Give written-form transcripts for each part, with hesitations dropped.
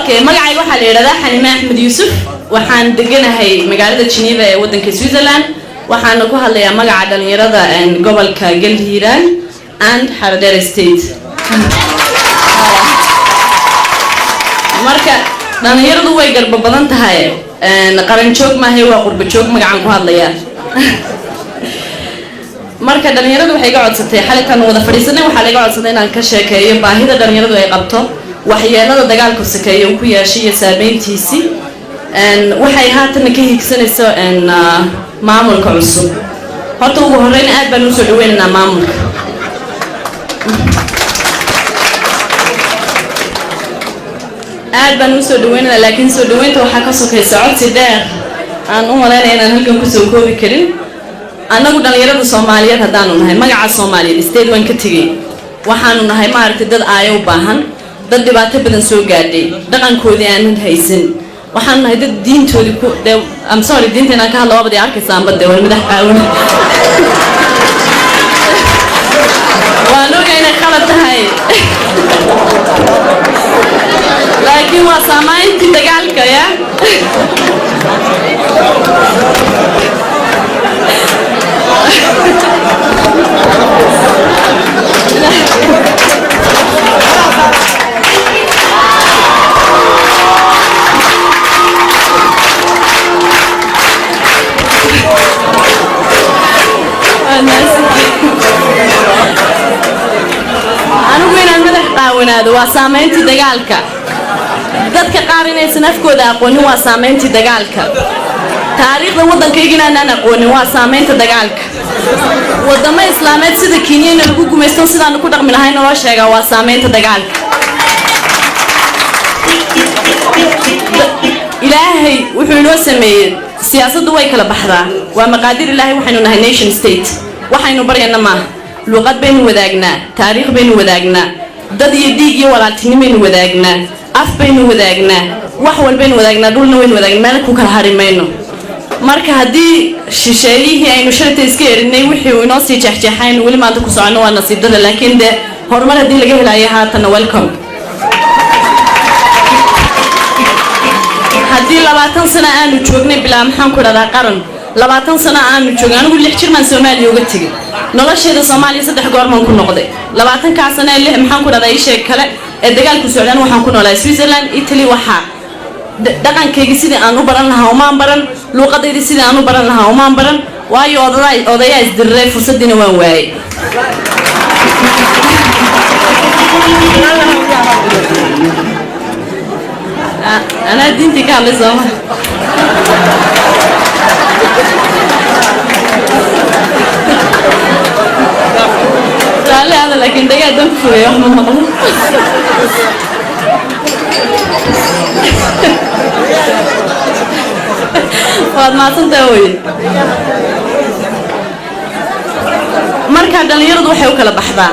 Okay, magacayga waxaa la yidhahdaa Xanime Axmed Yuusuf. Waxaan deganahay magaalada Geneva ee waddanka Switzerland. Waxaana ku hadlayaa magaca dhalinyarada gobolka Galhiiraan and Haradheere State. Marka dhalinyaradu way garba badan tahay, qaran joog maahay, waa qurba joog magacaan ku hadlayaa. Marka dhalinyaradu waxay iga codsatay, xalitaan wada fadhiisanay, waxaa laiga codsaday inaan ka sheekeeyo baahida dhalinyaradu ay qabto, waxyeelada dagaalku sokeeye uu ku yeeshay iyo saameyntiisii, waxay haatanna ka higsanayso maamulka cusub. Horta ugu horreyn aad baan usoo dhaweynaynaa maamulka. Aad baan usoo dhaweynaynaa, laakiin soo dhaweynta waxaa ka sokaysa codsi dheer aan u malaynaya inaan halkan kusoo koobi karin. Annagu dhalinyarada Soomaaliyeed haddaanu nahay, magaca Soomaaliyeed state waan ka tegey, waxaanu nahay, maaragtay, dad aayo u baahan, dad dhibaato badan soo gaadhay, dhaqankoodii aanan haysan. Waxaanu nahay dad diintoodii ku de, I'm sorry, diinta inaan ka hadla waabad arkaysaanba de, waan madax qaawan, waan ogaa inay khalad tahay, laakiin waa saamayntii dagaalka. Ya, anigu inaan madax qaawanaado waa saamayntii dagaalka. Dadka qaar inaysan afkooda aqoonin waa saamayntii dagaalka. Taariikhda waddankayga inaanaan aqoonin waa saamaynta dagaalka. Wadamo islaameed sida Kenyana lagu gumaysto sidaanu ku dhaqmi lahayn naloo sheegaa waa saamaynta dagaalka. Ilaahay wuxuu inoo sameeyey siyaasaddu way kala baxdaa, waa maqaadir Ilaahay. Waxaynu nahay nation state, waxaynu baryana maaha. Luuqad baynu wadaagnaa, taariikh baynu wadaagnaa, dad iyo dhiig iyo walaaltinimaynu wadaagnaa, af baynu wadaagnaa, wax walbaynu wadaagnaa, dhulna waynu wadaagnaa, meel ku kala hari mayno. Marka haddii shisheeyihii aynu shalta iska erinay wixii uu inoo sii jeexjeexaynu weli maanta ku soconno, waa nasiib darra. Laakiin dee horumar haddii laga helayo haatanna, welcome. Haddii 20 sano aanu joognay bilaa, maxaan ku dhahdaa, qaran, 20 sano aanu joognay. Anigu 6 jir baan Soomaaliya uga tegay. Nolosheeda Soomaaliya 3 goor baan ku noqday 20-kaa sano ee lix, maxaan ku dhahdaa, ii sheeg kale ee dagaalku socdaan. Waxaan ku noolaa Switzerland, Italy. Waxaa dhaqankaygii sidii aan u baran lahaa umaan baran, luuqadaydii sidii aan u baran lahaa umaan baran, waayo odayaa isdiriray, fursaddiina waan waayey. Anaa diintii ka hadlay sooma? Raalli aada, laakiin dhagaa dan ku fogay, wax ma maqlo. Waad mahadsantaha weye. Marka dhallinyaradu waxay u kala baxdaa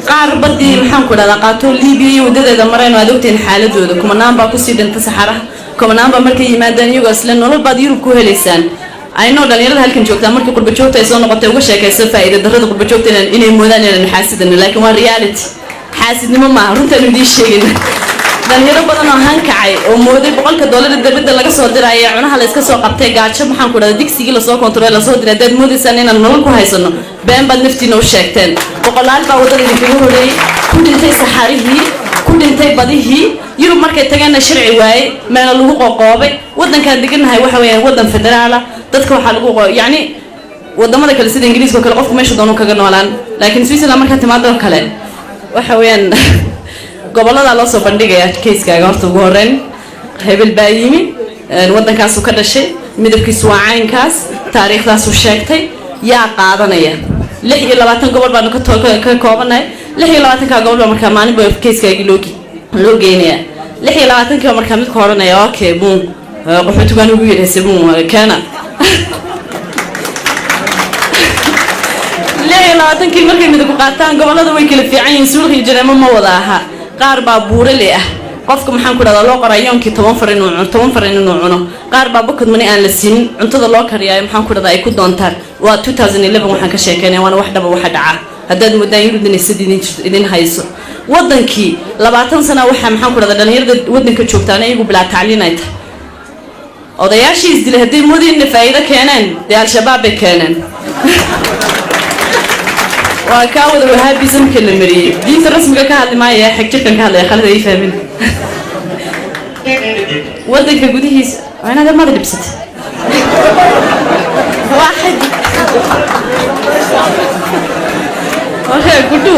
qaar badii, maxaan ku dhahdaa, qaato Libiya iyo wadadeeda mareen, aad ogtihiin xaaladooda. Kumanaan baa kusii dhinta saxaraha, kumanaan baa markay yimaadaan iyagoo isle nolol baad Yurub ku helaysaan. Aynoo dhalinyarada halkan joogtaa markii qurba joogta ay soo noqotay uga sheekayso faa'iida darrada qurba joogta, inay moodaan inaan xaasidano, laakiin waa reality, xaasidnimo maaha, runtaanu idiin sheegayna. Dhalinyaro badan oo hankacay oo mooday $100 dabadda laga soo diraya, cunaha la iska soo qabtay, gaajo, maxaan ku dhahda, digsigii lasoo kontarool lasoo diray, haddaad moodaysaan inaan nolol ku haysano, been baad naftiina u sheegteen. Boqolaal baa waddada idinkaga horeeyey, ku dhintay saxarihii, ku dhintay badihii. Yurub markay tageenna sharci waaye, meela lagu qoqoobay. Waddankaan degannahay waxa weeyaan waddan federaala. Dadka waxaa lagu yacni wadamada kale sida Ingiriiska oo kale, qofku meesha doonu kaga noolaan, laakiin Switzerland markaa timaado kale, waxa weeyaan gobolladaa loo soo bandhigaya kayskaaga. Horta ugu horreyn hebel baa yimi, waddankaasuu ka dhashay, midabkiisu waa caynkaas, taariikhdaasuu sheegtay, yaa qaadanaya? 26 gobol baanu ka koobanahay. 26-kaa gobol baa markaa maalinba kayskaagii loo geynayaa. 26-kii baa markaa midka odhanaya, okay, buun qaxootigaan ugu yidhayse, buun keena. 26-kii markay midab ku qaataan, gobollada way kala fiican yihiin, suulka iyo jareemo ma wada aha. Qaar baa buurale ah, qofka, maxaan ku dhahdaa, loo qoraa yoonkii 10 far inuu cuno, 10 far inuu cuno. Qaar baa pocket money aan la siinin, cuntada loo kariyaayo, maxaan ku dhahdaa, ay ku doontaan. Waa 2011 waxaan ka sheekeynaya, waana wax dhaba waxa dhaca. Haddaad moodaan Yurub inay sid idin jirto, idin hayso waddankii 20 sana, waxaa, maxaan ku dhahdaa, dhalinyarada waddanka joogtaana iyagu bilaa tacliin ay tahay. Odayaashii isdilay hadday moodeen inay faa'iido keeneen, dee Al-Shabaab bay keeneen. Waa kaa wada Wahaabismka la mariyey. Diinta rasmiga ka hadli maaya, xig jirkan ka hadlaya, khalad ay fahmin. Waddanka gudihiisa waa inaad mada dhibsatay waaxid waree gudhu.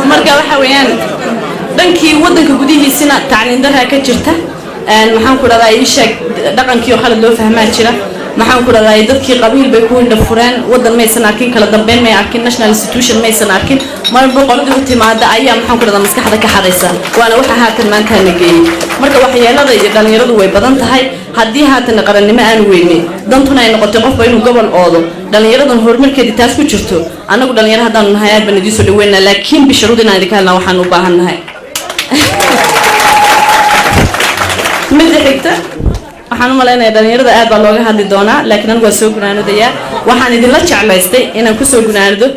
Marka waxa weeyaan, dhankii waddanka gudihiisina tacliin daraa ka jirta. Maxaan ku dhahdaa, ii sheeg, dhaqankii oo khalad loo fahmaa jira. Maxaan ku dhahdaa, dadkii qabiil bay ku indha fureen, waddan maysan arkin, kala dambeyn may arkin, national institution maysan arkin. Marba qoladii u timaada ayaa, maxaan ku dhahdaa, maskaxda ka xadaysa, waana waxa haatan maantaana geeyey. Marka waxyeelada iyo dhalinyaradu way badan tahay. Haddii haatan qarannimo aan weynay, dantuna ay noqotay qofba inuu gobol oodo, dhallinyaradan horumarkeedii taas ku jirto. Annagu dhalinyaro haddaanu nahay, aad baan idiin soo dhaweynaa, laakiin bisharuud inaan idinka helnaa waxaan u baahan nahay. Midda xigta, waxaan u malaynayaa dhalinyarada aad baa looga hadli doonaa, laakiin anigu waa soo gunaanadayaa. Waxaan idinla jeclaystay inaan kusoo gunaanado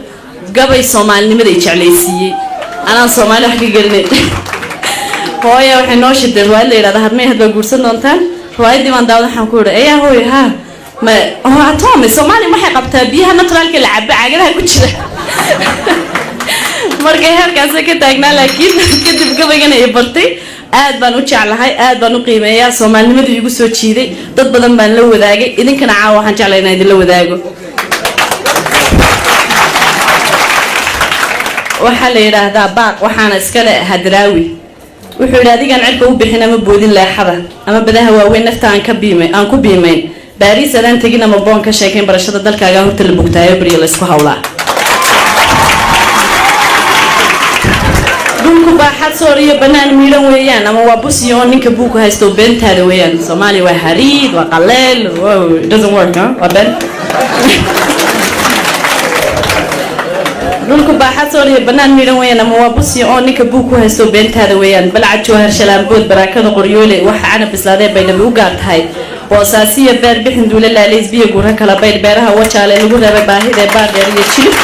gabay soomaalinimada i jeclaysiiyey, anaan Soomaali wax ka gelinay. Hooya waxay noo shiday riwaayad la yidhahda "Hadmay Had Baa Guursan Doontaan". Riwaayaddii baan daawada. Waxaan ku idhi, "Ayaa hooy, ha ma atome Soomaaliya waxay qabtaa biyaha naturalka la cabo caagadaha ku jira?" Markay halkaasa ka taagnaa, laakiin kadib gabaygana i bartay. Aad baan u jeclahay, aad baan u qiimeeyaa, soomaalinimadu igu soo jiiday, dad badan baan la wadaagay. Idinkana caawa waxaan jeclay inaan idinla wadaago. Waxaa la yidhaahdaa "Baaq", waxaana iskale Hadraawi. Wuxuu yidhi: "Adigaan cirka u bixin ama boodin leexada ama badaha waaweyn, nafta aan ka biimay aan ku biimayn Baariis, adaan tegin ama boon ka sheekayn, barashada dalkaagaa horta la bogtaayo, baryo la isku hawlaa. Dhulku baaxad soor iyo banaan miidhan weeyaan, ama waa busiyo oo ninka buuku haysto beentaada weeyaan." Soomaaliya waa hariid, waa qaleel. Wow, it doesn't work, huh? Waa been. "Dhulku baaxad soor iyo banaan miidhan weeyaan, ama waa busiyo oo ninka buug ku haysto beentaada weeyaan. Balcad, Jawhar, Shalaambood, Baraakada Qoryoole, waxa canab bislaadee Baydhabo u gaar tahay, Boosaasiya beer bixin duule, laalays biyo guura kala baydh, beeraha Wajaale lagu reebay baahidee, Baardheer iyo Jilib,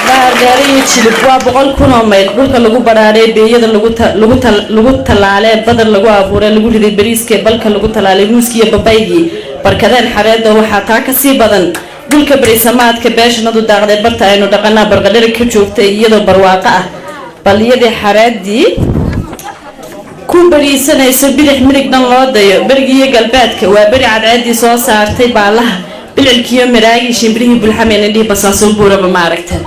Baardheer iyo Jilib waa 100,000 oo mayl. Dhulka lagu badhaadhay, beeyada lagu tallaalee, badar lagu abuuray, lagu riday bariiskee, balka lagu tallaalay muuskiiyo babaygii, barkadeen xareedda, waxaa taa ka sii badan dhulka berisamaadka beeshanadu daaqdee, barta aynu dhaqanaa barqadhari ka joogtay iyadoo barwaaqo ah, baliyadii xareedii ku bariisanayso, bidix midig dhan loo dayo, berigiiyo galbeedka waa beri cadceedii soo saartay baalaha, bilcilkiiyo maraagii, shimbirihii bulxameen, indhihii basaasoo buuraba ma aragteen?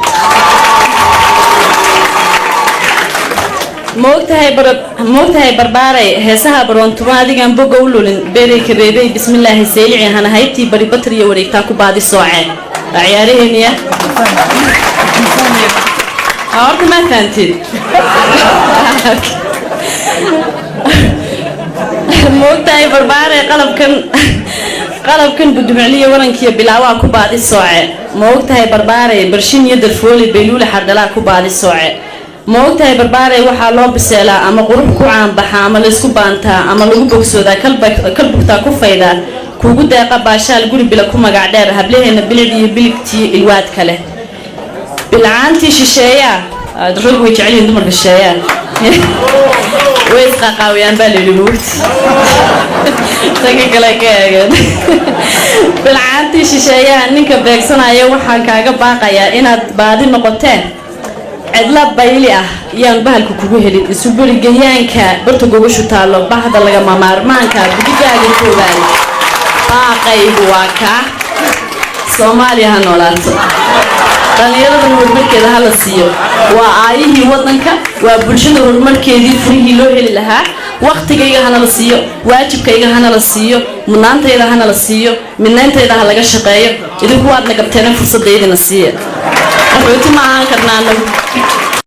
Maogtahay barbaaray heesaha baroontuma, adigaan boga u lulin, beeray kabeebey, bismillaahi saylici, hana haybtii bari, batar iyo wareegtaa ku baadi sooce." Waa ciyaaraheeniya. Horta maa fahanteen? "Maogtahay barbaaray qalabkan budumcliya, warankiiyo bilaawaa ku baadi sooce. Ma ogtahay barbaaray barshin iyo darfooli, bayluule xardhalaa ku baadi sooce. Ma ogtahay barbaaray waxaa loo biseelaa ama qurux ku caanbaxaa ama laysku baantaa ama lagu bogsoodaa, kalbugtaa ku faydaa, kuugu deeqa baashaal, guri bila ku magac dheer, hablaheena bilicd iyo biligtii ilwaad kale, bilcaantii shisheeyaa." Rag way jecel yihiin dumarka shisheeyaa, way isqaqaawiyaan baa layidhi buugti tanka kale ka eegeen. "Bilcaantii shisheeyaha ninka beegsanaya, waxaan kaaga baaqayaa inaad baadi noqoteen, cidla bayli ah yaan bahalka kugu helin. Isu beri gayaanka, barta gogoshu taallo, bahda lagama maarmaanka, budigaaga koobaad. Baaqaygu waa kaa. Soomaaliya ha noolaato, dhallinyaradana horumarkeeda hala siiyo. Waa aayihii waddanka, waa bulshada horumarkeedii furihii loo heli lahaa. Waktigayga hana la siiyo, waajibkayga hana la siiyo, mudnaantayda hana la siiyo, midnayntayda ha laga shaqeeyo. Idinku waad nagabteena, fursaddaydina siiya. Qaxooti ma ahaan karnaa anagu."